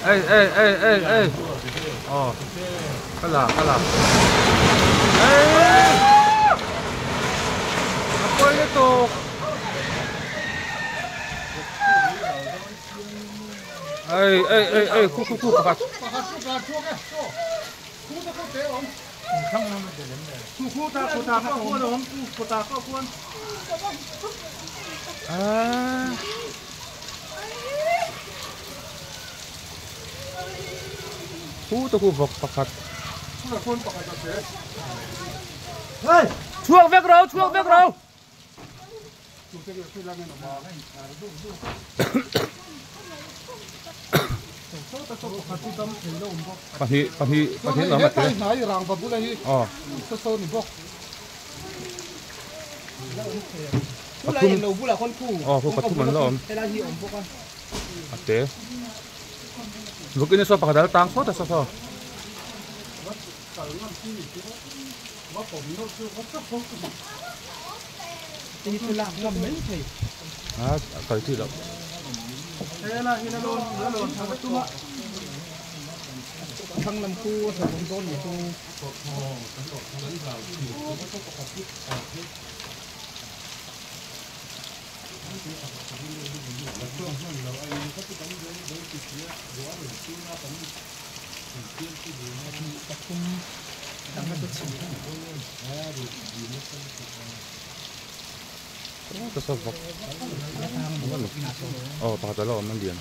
Ei ei ei ei ei aw ka la ka la ei a pawi lutuk ei ei ei ei khu khu khu pakhat ah. Khu te khu vawk pakhat. Chhuak vek ro, chhuak vek ro. Pahnih, pahnih, pahnih lam ate. Aw. Pathum. Aw, khu pathum an la awm. A te. Vawkin saw pakhat a la tang sawt a saw saw. A kal chi loh. Aw pakhat a la awm a lian.